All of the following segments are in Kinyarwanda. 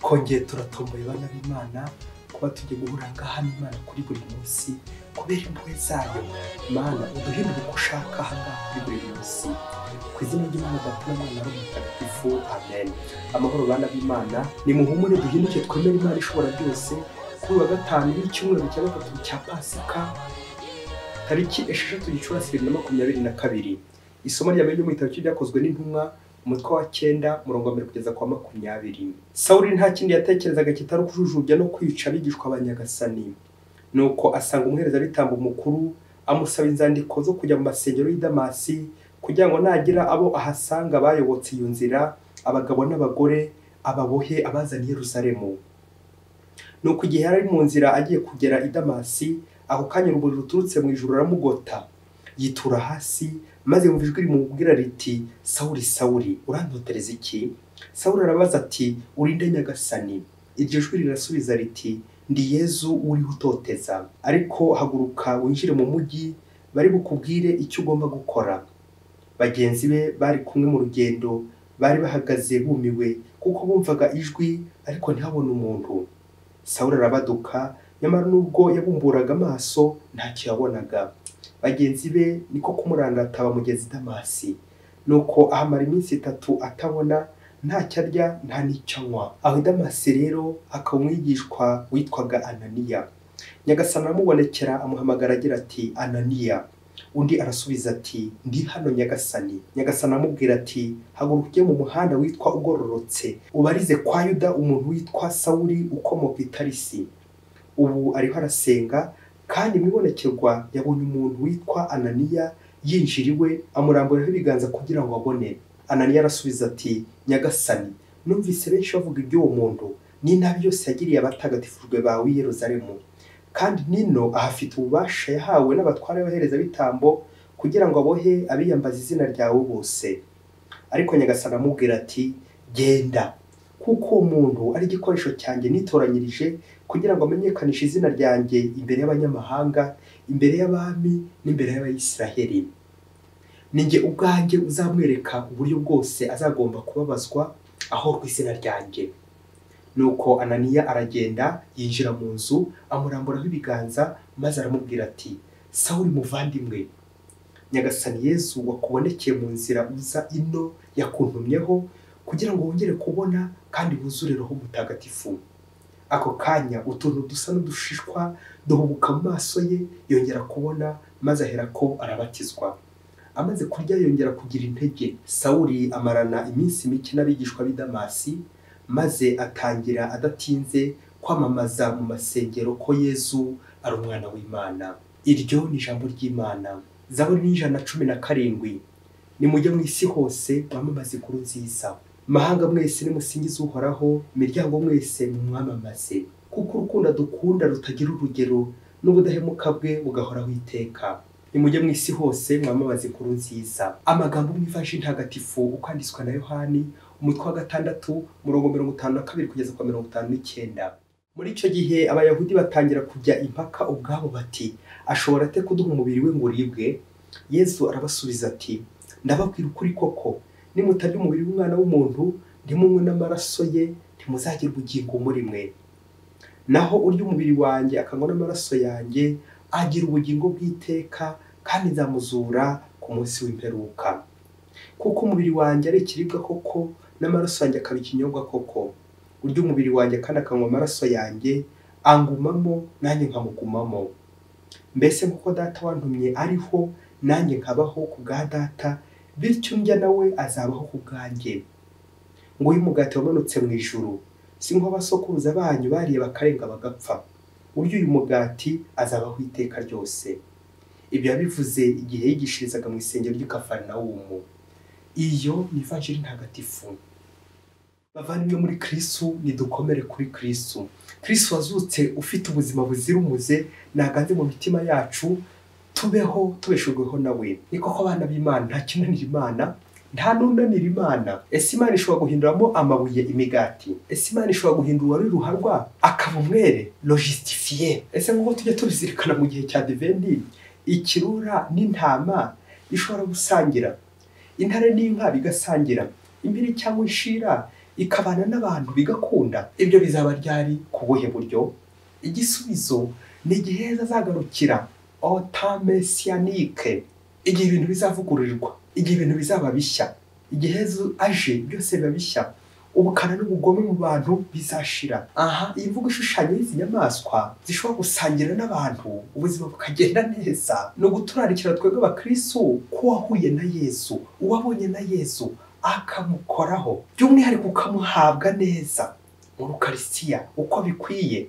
Twongeye turatomboye bana b'Imana kuba tugiye guhura ngaha n'Imana kuri buri munsi kubera impuhwe zayo. Mana uduhindure uko ushaka aha ngaha kuri buri munsi. Ku izina ry'Imana Data na Mwana na Roho Mutagatifu, amen. Amahoro bana b'Imana, nimuhumure duhinduke twemere Imana ishobora byose. Kuri wa gatanu w'icyumweru cya gatatu cya Pasika, tariki 6 Gicurasi 2022, isomo rya mbere ryo mu gitabo cy'Ibyakozwe n'Intumwa, umutwe wa 9 umurongo wa 1 kugeza kwa 20. Sawuli nta kindi yatekerezaga kitari ukujujubya no kwica abigishwa ba Nyagasani. Nuko asanga umuherezabitambo mukuru, amusaba inzandiko zo kujya mu masengero y'i Damasi kugira ngo nagira abo ahasanga bayobotse iyo nzira, abagabo n'abagore, ababohe abazana i Yerusalemu. Nuko igihe yari mu nzira agiye kugera i Damasi, ako kanya urumuri ruturutse mu ijuru ruramugota, yitura hasi, maze yumva ijwi rimubwira riti: Sawuli, Sawuli, urantotereza iki? Sawuli arabaza ati: Urinde Nyagasani? Iryo jwi rirasubiza riti: Ndi Yezu uriho utoteza. Ariko haguruka winjire mu mujyi, bari bukubwire icyo ugomba gukora. Bagenzi be bari kumwe mu rugendo bari bahagaze bumiwe, kuko bumvaga ijwi ariko ntihabone umuntu. Sawuli arabaduka, nyamara nubwo yabumburaga amaso ntacyo yabonaga. Bagenzi be niko kumurandata bamugeza i Damasi. Nuko ahamara iminsi 3 atabona, ntacyo arya nta n'icyo anywa. Aho i Damasi rero hakaba umwigishwa witwaga Ananiya. Nyagasani aramubonekera amuhamagara agira ati: Ananiya. Undi arasubiza ati: Ndi hano Nyagasani. Nyagasani aramubwira ati: Haguruka ujye mu muhanda witwa Ugororotse, ubarize kwa Yuda umuntu witwa Sawuli ukomoka i Tarisi. Ubu ariho arasenga, kandi mu ibonekerwa yabonye umuntu witwa Ananiya yinjira iwe, amuramburaho ibiganza kugira ngo abone. Ananiya arasubiza ati: Nyagasani, numvise benshi bavuga iby'uwo muntu n'inabi yose yagiriye abatagatifujwe bawe i Yerusalemu, kandi nino ahafite ububasha yahawe n'abatware b'abaherezabitambo kugira ngo abohe abiyambaza izina ryawe bose. Ariko Nyagasani aramubwira ati: Genda, kuko uwo muntu ari igikoresho cyanjye nitoranyirije kugira ngo amenyekanishe izina ryanjye imbere y'abanyamahanga, imbere y'abami n'imbere y'Abayisraheli. Ni njye ubwanjye uzamwereka uburyo bwose azagomba kubabazwa ahorwa izina ryanjye. Nuko Ananiya aragenda yinjira mu nzu, amuramburaho ibiganza, maze aramubwira ati: Sawuli muvandimwe, Nyagasani Yezu wakubonekeye mu nzira uza ino yakuntumyeho kugira ngo wongere kubona kandi wuzure Roho Mutagatifu. Ako kanya utuntu dusa n'udushishwa duhubuka mu maso ye, yongera kubona, maze aherako arabatizwa. Amaze kurya yongera kugira intege. Sawuli amarana iminsi mike n'abigishwa b'i Damasi, maze atangira adatinze kwamamaza mu masengero ko Yezu ari umwana w'Imana. Iryo ni ijambo ry'Imana. Zaburi 117. Nimujye mu isi hose mwamamaze inkuru nziza. Mahanga mwese nimusingize Uhoraho, miryango mwese mumwamamaze, kuko urukundo dukunda rutagira urugero, n'ubudahemuka bwe bugahoraho iteka. Nimujye mu isi hose mwamamaze inkuru nziza. Amagambo mu Ivanjiri Ntagatifu uko yanditswe na Yohani, umutwe wa 6 umurongo 52 kugeza kwa 59. Muri icyo gihe Abayahudi batangira kujya impaka ubwabo bati: Ashobora ate kuduha umubiri we ngo uribwe? Yezu arabasubiza ati: Ndababwira ukuri koko, nimutarya umubiri w'umwana w'umuntu ntimunywe n'amaraso ye, ntimuzagira ubugingo muri mwe. Naho urya umubiri wanjye akanywa n'amaraso yanjye agira ubugingo bw'iteka, kandi nzamuzura ku munsi w'imperuka. Kuko umubiri wanjye ari ikiribwa koko, n'amaraso yanjye akaba ikinyobwa koko. Urya umubiri wanjye kandi akanywa amaraso yanjye angumamo, nanjye nkamugumamo. Mbese nk'uko Data wantumye ariho, nanjye nkabaho ku bwa Data, bityo ndya nawe azabaho ku bwanjye. Nguyu mugati wamanutse mu ijuru, si nk'abasokuruza banyu bariye bakarenga bagapfa. Urya uyu mugati azabaho iteka ryose. Ibyo yabivuze igihe yigishirizaga mu isengero ry'i Kafarinawumu. Iyo ni Ivanjiri Ntagatifu. Bavandimwe muri Kristu, nidukomere kuri Kristu. Kristu wazutse ufite ubuzima buzira umuze, naganze mu mitima yacu, tubeho tubeshejweho nawe. Ni koko abana b'Imana nta kinanira Imana, nta n'unanira Imana. Ese Imana ishobora guhinduramo amabuye imigati? Ese Imana ishobora guhindura uwari ruharwa akaba umwere logistifié? Ese nk'uko tujya tubizirikana mu gihe cya Adventi, ikirura n'intama bishobora gusangira, intare n'inka bigasangira, impiri cyangwa inshira ikabana n'abantu bigakunda. Ibyo bizaba ryari ku buhe buryo? Igisubizo ni igihe Yezu azagarukira, au temps messianique, igihe ibintu bizavugururirwa, igihe ibintu bizaba bishya, igihe Yezu aje byose biba bishya, ubukana n'ubugome mu bantu bizashira. Aha iyi mvugo ishushanya y'izi nyamaswa zishobora gusangira n'abantu ubuzima bukagenda neza, ni uguturarikira twebwe abakristo ko wahuye na Yezu, uwabonye na Yezu akamukoraho, by'umwihariko ukamuhabwa neza mu Ukaristiya uko bikwiye,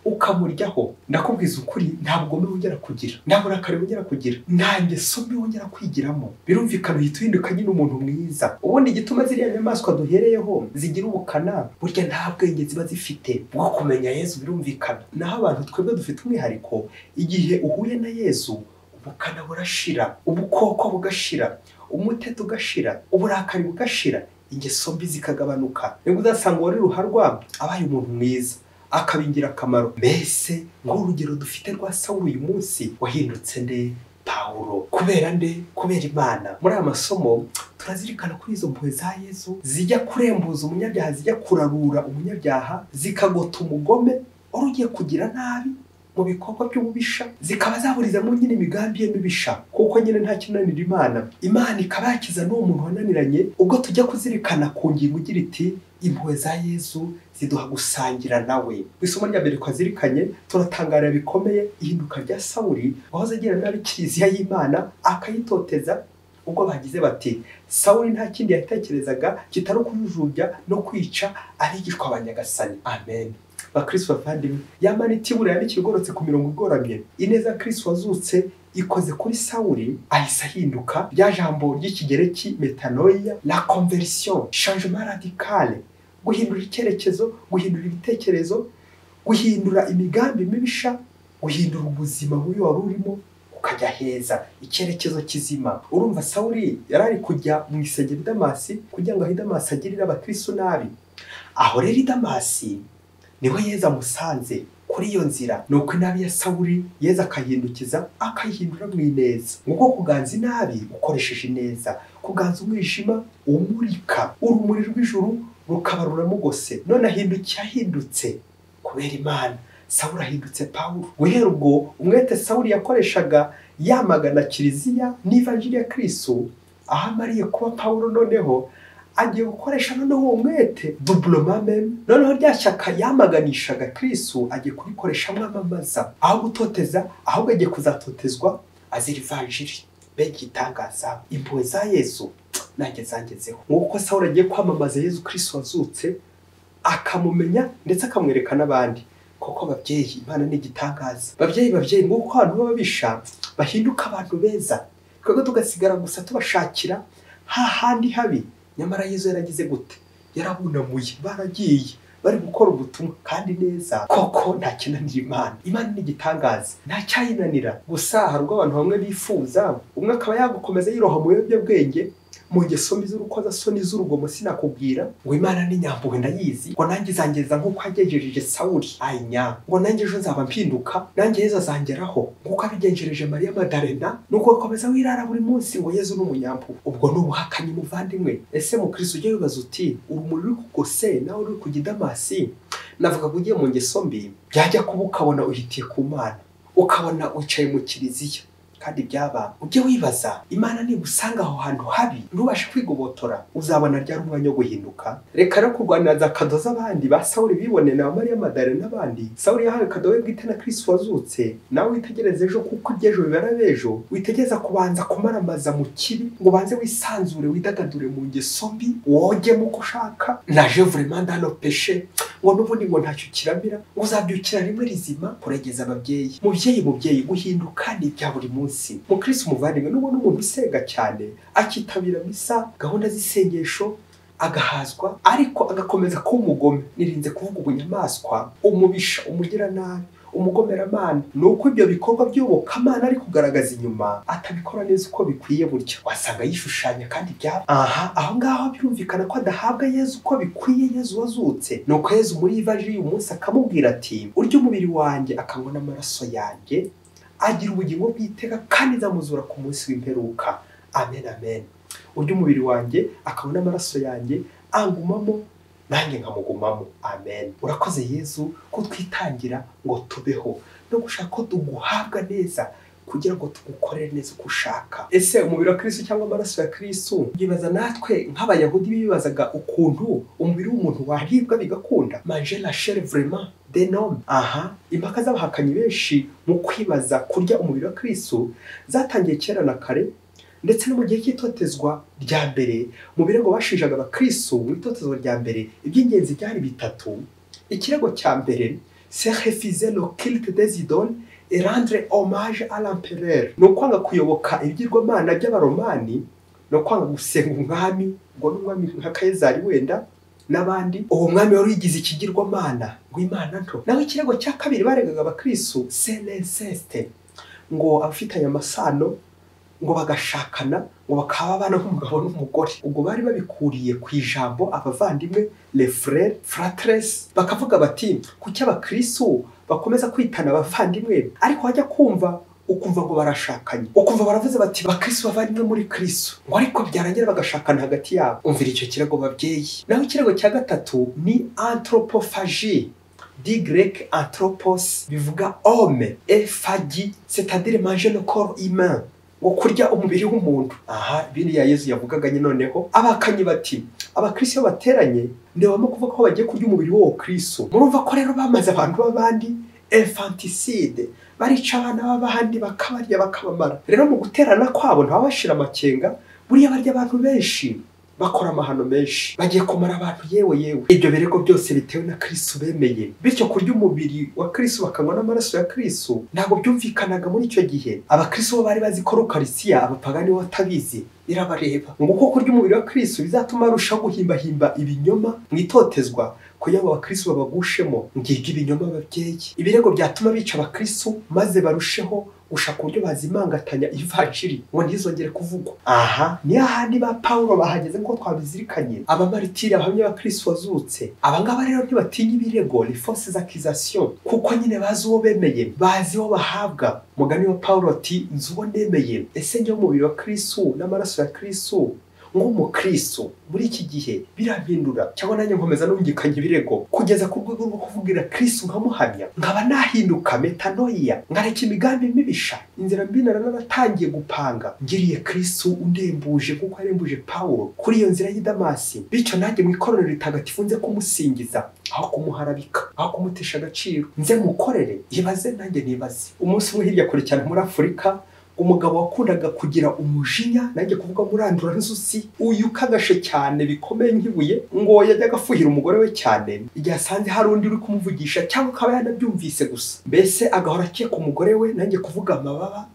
ukamuryaho. Ndakubwiza ukuri, nta bugome wongera kugira, nta burakari wongera kugira, nta ngeso mbi wongera kwigiramo. Birumvikana uhita uhinduka nyine umuntu mwiza. Ubundi igituma ziriya nyamaswa duhereyeho zigira ubukana, burya nta bwenge ziba zifite bwo kumenya Yezu, birumvikana. Naho abantu twebwe dufite umwihariko, igihe uhuye na Yezu ubukana burashira, ubukoko bugashira, umuteto ugashira, uburakari bugashira, ingeso mbi zikagabanuka. Nibwo uzasanga uwari ruharwa abaye umuntu mwiza, akaba ingirakamaro. Mbese ng'urugero dufite rwa Sawuli uyu munsi wahindutse nde? Pawulo. Kubera nde? Kubera Imana. Muri aya masomo turazirikana kuri izo mpuhwe za Yezu zijya kurembuza umunyabyaha, zijya kurarura umunyabyaha, zikagota umugome wari ugiye kugira nabi mu bikorwa by'ububisha, zikaba zaburizamo nyine imigambi ye mibisha, kuko nyine nta kinanira Imana. Imana ikaba yakiza n'uwo muntu wananiranye. Ubwo tujya kuzirikana ku ngingo igira iti impuhwe za Yezu ziduha gusangira nawe. Isomo rya mbere twazirikanye, turatangarira bikomeye ihinduka rya Sawuli wahoze agira nabi Kiliziya y'Imana akayitoteza. Ubwo bagize bati Sawuli nta kindi yatekerezaga kitari ukujujubya no kwica abigishwa ba Nyagasani. Amen. Bakristo bavandimwe, yamana itibura yandikira igororotse ku mirongo igoramye. Ineza Kristo wazutse ikoze kuri Sawuli, ahise ahinduka. Rya jambo ry'ikigereki metanoia, la conversion, changement radical, guhindura icyerekezo, guhindura ibitekerezo, guhindura imigambi mibisha, guhindura ubuzima bubi wari urimo ukajya heza, icyerekezo kizima. Urumva Sawuli yari ari kujya mu isengero i Damasi kugira ngo aho i Damasi agirire abakristo nabi. Aho rero i Damasi niho Yezu amusanze kuri iyo nzira. Nuko inabi ya Sawuli Yezu akayihindukiza, akayihindura mu ineza. Nguko kuganza inabi ukoresheje ineza, kuganza umwijima umurika, urumuri rw'ijuru rukaba ruramugose. None ahindukiye, ahindutse kubera Imana. Sawuli ahindutse Pawulo. Guhera ubwo umwete Sawuli yakoreshaga yamagana Kiliziya n'ivanjiri ya Kristo, aho amariye kuba Pawulo noneho agiye gukoresha noneho uwo mwete doublement même. Noneho rya shyaka yamaganishaga Kristo agiye kurikoresha amwamamaza, aho gutoteza ahubwo agiye kuzatotezwa azira ivanjiri. Mbega igitangaza! Impuhwe za Yezu nanjye zangezeho. Nk'uko Sawuli agiye kwamamaza Yezu Kristo wazutse, akamumenya ndetse akamwereka n'abandi. Koko babyeyi, Imana ni igitangaza. Babyeyi, babyeyi, nk'uko abantu b'ababisha bahinduka abantu beza, twebwe tugasigara gusa tubashakira hahandi habi. Nyamara Yezu yaragize gute? Yarabunamuye, baragiye bari gukora ubutumwa kandi neza. Koko nta kinanira Imana. Imana ni igitangaza, nta cyayinanira. Gusa hari ubwo abantu bamwe bifuza, umwe akaba yagukomeza yiroha mu biyobyabwenge, mu ngeso mbi z'urukozasoni z'urugomo, sinakubwira ngo Imana ni nyampuhwe ndayizi, ngo nanjye izangeza nk'uko yagenjereje Sawuli. Ayinya, ngo nanjye ejo nzaba mpinduka, nanjye Yezu azangeraho nk'uko abigenjereje Mariya Madarena. Nuko ugakomeza wirara buri munsi ngo Yezu ni umunyampuhwe. Ubwo ni ubuhakanyi muvandimwe. Ese mukristo ujye wibaza uti urumuri ruri kugose nawe uri kujya i Damasi, navuga ngo ugiye mu ngeso mbi, byajya kuba ukabona uhitiye ku Mana, ukabona wicaye mu kiliziya kandi byaba. Ujye wibaza, Imana nigusanga aho hantu habi ntubashe kwigobotora, uzabona ryari umwanya wo guhinduka? Reka rero kurwanira za kado z'abandi ba Sawuli bibone na Mariya Madarena n'abandi. Sawuli yahawe kado we bwite na Kristo wazutse. Nawe witegereze ejo, kuko iby'ejo bibara b'ejo. Witegereza kubanza kumaramaza mu kibi, ngo ubanze wisanzure, widagadure mu ngeso mbi, wogemo uko ushaka, naje vraiment dans le péché, ngo n'ubundi ngo ntacyo kiramira, ngo uzabyukira rimwe rizima. Kuregeza ababyeyi, mubyeyi, mubyeyi, guhinduka ni ibya buri munsi. Mukristo muvandimwe, nubona umuntu usenga cyane, akitabira misa, gahunda z'isengesho, agahazwa, ariko agakomeza kuba umugome, nirinze kuvuga ubunyamaswa, umubisha, umugiranabi, umugomeramana, ni uko ibyo bikorwa by'ubokamana ari kugaragaza inyuma atabikora neza uko bikwiye. Burya wasanga yishushanya kandi byaba aha aho ngaho birumvikana ko adahabwa Yezu uko bikwiye, Yezu wazutse. Nuko Yezu muri ivanjiri y'uyu munsi akamubwira ati urya umubiri wanjye akanywa n'amaraso yanjye agira ubugingo bw'iteka, kandi nzamuzura ku munsi w'imperuka. Amen, amen. Urya umubiri wanjye akanywa n'amaraso yanjye angumamo, nanjye nkamugumamo. Amen. Urakoze Yezu ko twitangira ngo tubeho no gushaka ko tuguhabwa neza kugira ngo tugukorere neza uko ushaka. Ese umubiri wa Kristo cyangwa amaraso ya Kristo? Yibaza natwe nk'abayahudi bibazaga ukuntu umubiri w'umuntu waribwa bigakunda. Manger la chair vraiment d'un homme. Aha, impaka z'abahakanyi benshi mu kwibaza kurya umubiri wa Kristo zatangiye kera na kare, ndetse no mu gihe cy'itotezwa rya mbere. Mu birego bashinjaga abakristo mu itotezwa rya mbere, iby'ingenzi byari bitatu. Ikirego cya mbere, c'est refuser le culte des idoles et rendre hommage à l'empereur. Ni ukwanga kuyoboka ibigirwamana by'abaromani, no kwanga gusenga umwami, ngo n'umwami nka Kayizari wenda n'abandi. Uwo mwami wari wigize ikigirwamana ngo imana nto. Naho ikirego cya kabiri baregaga abakristo, c'est l'inceste, ngo abafitanye amasano ngo bagashakana ngo bakaba abana nk'umugabo n'umugore. Ubwo bari babikuriye ku ijambo abavandimwe, les frères, fratres, bakavuga bati kuki abakristo bakomeza kwitana abavandimwe, ariko wajya kumva ukumva ngo barashakanye, ukumva baravuze bati bakristo bavandimwe muri Kristo, ngo ariko byarangira bagashakana hagati yabo. Umvira icyo kirego babyeyi. Naho ikirego cya gatatu ni anthropophagie, du grec anthropos bivuga homme, et phagie c'est-à-dire manger le corps humain, ngo kurya umubiri w'umuntu. Aha biriya Yezu yavugaga nyine. Noneho abakanyi bati abakristo bateranye ndebamo kuvuga ko bagiye kurya umubiri w'uwo Kristo. Murumva ko rero bamaze abantu b'abandi, infanticide, barica abana b'abandi bakabarya bakabamara. Rero mu guterana kwabo ntibabashira amakenga, buriya barya abantu benshi, bakora amahano menshi, bagiye kumara abantu. Yewe yewe, ibyo birego byose bitewe na Kristo bemeye. Bityo kurya umubiri wa Kristo bakanywa n'amaraso ya Kristo ntabwo byumvikanaga muri icyo gihe. Abakristo bo bari bazi ko Ukarisiya, abapagani bo batabizi irabareba. Ngo uko kurya umubiri wa Kristo bizatuma arushaho guhimbahimba ibinyoma mu itotezwa kugira ngo abakristo babagushemo. Ngibyo ibinyoma babyeyi, ibirego byatuma bica abakristo maze barusheho gushaka uburyo bazimangatanya ivanjiri ngo ntizongere kuvugwa. Aha ni hahandi ba Pawulo bahageze nk'uko twabizirikanye, abamaritiri, abahamya ba Kristo wazutse. Aba ngaba rero ntibatinya ibirego, les fausses accusations, kuko nyine bazi uwo bemeye, bazi uwo bahabwa. Mugani wa Pawulo ati nzi uwo nemeye. Ese njye umubiri wa Kristo n'amaraso ya Kristo nk'umukristo muri iki gihe birampindura, cyangwa nanjye nkomeza nungikanya ibirego kugeza ku rwego rwo kuvugira Kristo nkamuhamya, nkaba nahinduka metanoia, nkareka imigambi mibisha, inzira mbi naratangiye gupanga, ngiriye Kristo undembuje kuko yarembuje Pawulo kuri iyo nzira y'i Damasi. Bityo nanjye mu ikoraniro ritagatifu nze kumusingiza aho kumuharabika, aho kumutesha agaciro, nze mukorere. Ibaze nanjye nibaze. Umunsi umwe hirya kure cyane muri Afurika, umugabo wakundaga kugira umujinya, nanjye kuvuga murandura nzusi, uyu kagashe cyane bikomeye nk'ibuye, ngo yajyaga afuhira umugore we cyane igihe asanze hari undi uri kumuvugisha cyangwa akaba yanabyumvise gusa, mbese agahora akeka umugore we, nanjye kuvuga amababa,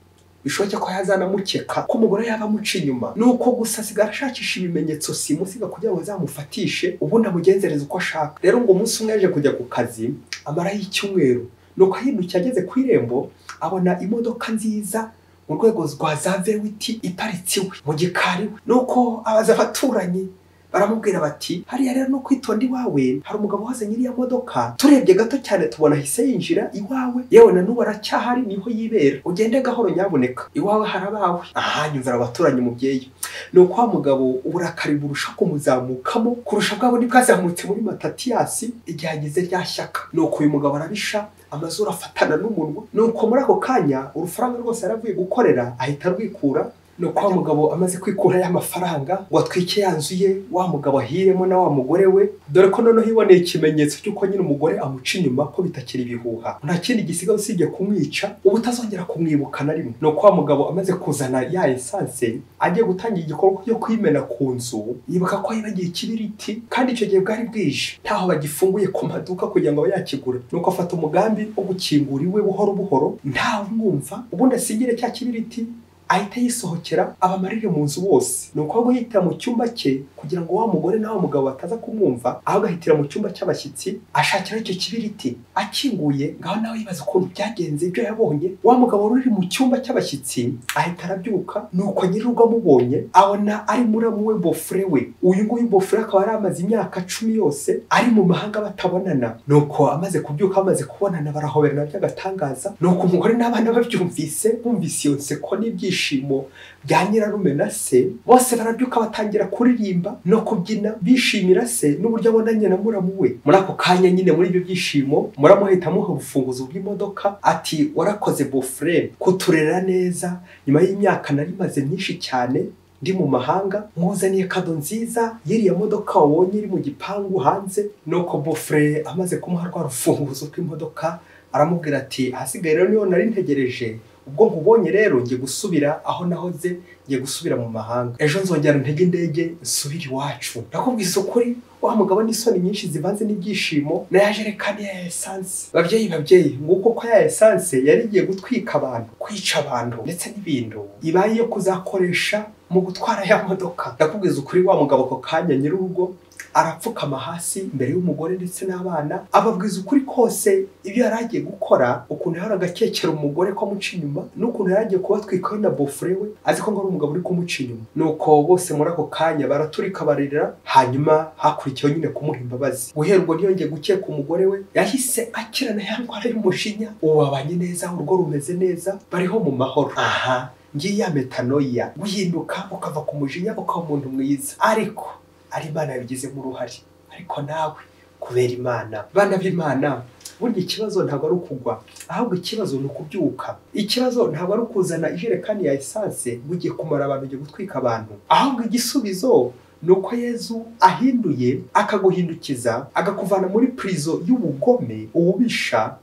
bishoboke ko yazanamukeka ko umugore yaba amuca inyuma. Nuko gusa asigara ashakisha ibimenyetso simusiga kugira ngo azamufatishe, ubundi amugenzereze uko ashaka. Rero ngo umunsi umwe yaje kujya ku kazi amarayo icyumweru, nuko ahindukiye ageze ku irembo abona imodoka nziza mu rwego rwa za V8 iparitse iwe mu gikari we. Nuko abaza abaturanyi, baramubwira bati hariya rero no kwitonda iwawe hari umugabo wazanye iriya modoka, turebye gato cyane tubona ahise yinjira iwawe, yewe na n'ubu aracyahari niho yibera, ugende gahoro nyaboneka, iwawe harabawe. Aha nyumvira abaturanyi mubyeyi. Nuko wa mugabo uburakari burusha kumuzamukamo kurusha bwabo ntibwazamutse muri Matatiyasi igihe ageze rya shyaka. Nuko uyu mugabo arabisha, amazuru afatana n'umunwa. Nuko muri ako kanya urufaranga rwose yaravuye gukorera ahita arwikura. Nuko wa mugabo amaze kwikura ya mafaranga ngo atwike ya nzu ye, wa mugabo ahiremo na wa mugore we, dore ko noneho iboneye ikimenyetso cy'uko nyine umugore amuca inyuma, ko bitakiri ibihuha, nta kindi gisigaye usibye kumwica, ubu utazongera kumwibuka na rimwe. Nuko wa mugabo amaze kuzana ya essence agiye gutangira igikorwa cyo kwimena ku nzu, yibuka ko yibagiye ikibiriti, kandi icyo gihe bwari bwije ntaho bagifunguye ku maduka kugira ngo abe yakigura. Nuko afata umugambi wo gukingura iwe buhoro buhoro nta mwumva, ubundi asigire cya kibiriti ahita yisohokera abamarire mu nzu bose. Nuko guhita mu cyumba cye kugira ngo wa mugore na wa mugabo bataza kumwumva, aho agahitira mu cyumba cy'abashyitsi ashakira icyo kibiriti. Akinguye ngaho nawe yibaza ukuntu byagenze ibyo yabonye. Wa mugabo uri mu cyumba cy'abashyitsi ahita arabyuka. Nuko nyir'urugo amubonye abona ari muramu we bofure we. Uyu nguyu bofure akaba yari amaze imyaka 10 yose ari mu mahanga batabonana. Nuko amaze kubyuka amaze kubonana barahoberana by'agatangaza. Nuko umugore n'abana babyumvise, bumvise iyo nseko n'ibyishimo byishimo bya nyirarume na se, bose barabyuka batangira kuririmba no kubyina bishimira se n'uburyo abonanye na muramu we. Muri ako kanya nyine muri ibyo byishimo, muramu ahita amuha urufunguzo rw'imodoka ati warakoze beau-frère kuturera neza, nyuma y'imyaka nari maze myinshi cyane ndi mu mahanga, nkuzaniye kado nziza y'iriya modoka wabonye iri mu gipangu hanze. Nuko beau-frère amaze kumuha rwa rufunguzo rw'imodoka aramubwira ati ahasigaye rero niyo nari ntegereje, ubwo nkubonye rero ngiye gusubira aho nahoze, ngiye gusubira mu mahanga, ejo nzongera ntege indege nsubire iwacu. Nakubwiza ukuri wa mugabo n'isoni nyinshi zivanze n'ibyishimo na ya jerekani ya essence. Babyeyi nguko ko ya essence yari igiye gutwika abantu, kwica abantu ndetse n'ibintu, ibaye yo kuzakoresha mu gutwara ya modoka. Ndakubwiza ukuri wa mugabo ako kanya nyir'urugo arapfukama hasi imbere y'umugore ndetse n'abana, ababwiza ukuri kose ibyo yari agiye gukora, ukuntu yahoraga akekera umugore ko amuca inyuma, n'ukuntu yari agiye kubatwikaho na beau-frère we azi ko ngo ari umugabo uri kumuca inyuma. Nuko bose muri ako kanya baraturika barira, hanyuma hakurikiyeho nyine kumuha imbabazi. Guhera ubwo ntiyongeye gukeka umugore we, yahise akirana ya ndwara y'umujinya, ubu babanye neza, urugo rumeze neza, bariho mu mahoro. Aha ngiyi ya metanoia, guhinduka ukava ku mujinya ukaba umuntu mwiza, ariko ari Imana yabigizemo uruhare, ariko nawe kubera Imana. Bana b'Imana, burya ikibazo ntabwo ari ukugwa, ahubwo ikibazo ni ukubyuka. Ikibazo ntabwo ari ukuzana ijerekani ya essence ngo ugiye kumara abantu, ugiye gutwika abantu, ahubwo igisubizo ni uko Yezu ahinduye akaguhindukiza, agakuvana muri prison y'ubugome ububisha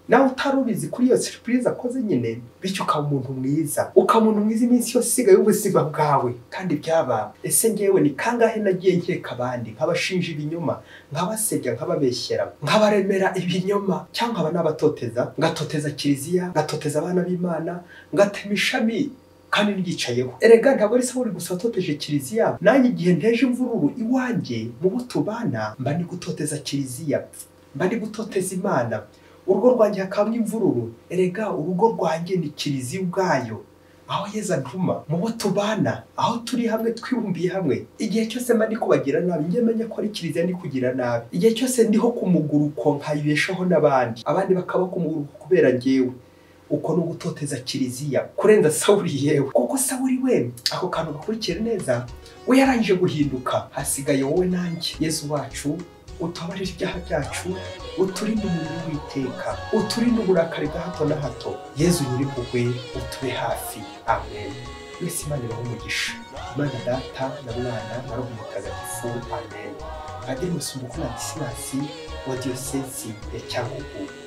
nawe utarubizi kuri iyo surprise akoze nyine, bityo ukaba umuntu mwiza, ukaba umuntu mwiza iminsi yose isigaye y'ubuzima bwawe. Kandi byaba ese ngewe ni kangahe nagiye nkeka abandi, nkabashinja ibinyoma, nkabasebya, nkababeshyera, nkabaremera ibinyoma, cyangwa nkaba nabatoteza, ngatoteza kiliziya, ngatoteza abana b'Imana, ngatema ishami kandi ngicayeho. Erega ntabwo ari Sawuli gusa watoteje kiliziya, nanjye igihe nteje imvururu iwanjye mu bo tubana, mba ndi gutoteza kiliziya, mba ndi gutoteza Imana, urugo rwanjye hakabamo imvururu. Erega urugo rwanjye ni kiliziya ubwayo, aho Yezu antuma, mu bo tubana, aho turi hamwe twibumbiye hamwe. Igihe cyose mba ndi kubagira nabi, njye menya ko ari kiliziya ndi kugira nabi. Igihe cyose ndiho ku muguruko nkayibeshaho n'abandi, abandi bakaba ku muguruko kubera njyewe, uko ni ugutoteza kiliziya kurenza Sawuli yewe. Kuko Sawuli we ako kantu gakurikira neza, we yarangije guhinduka, hasigaye wowe nanjye. Yezu wacu utubabarire ibyaha byacu, uturinde umuriro w'iteka, uturinde uburakari bwa hato na hato. Yezu nyir'impuhwe utube hafi. Amen. Mwese Imana ibahe umugisha. Imana Data na Mwana na Roho Mutagatifu. Amen. Padiri Masumbuko Ladislas wa Diyosezi ya Cyangugu.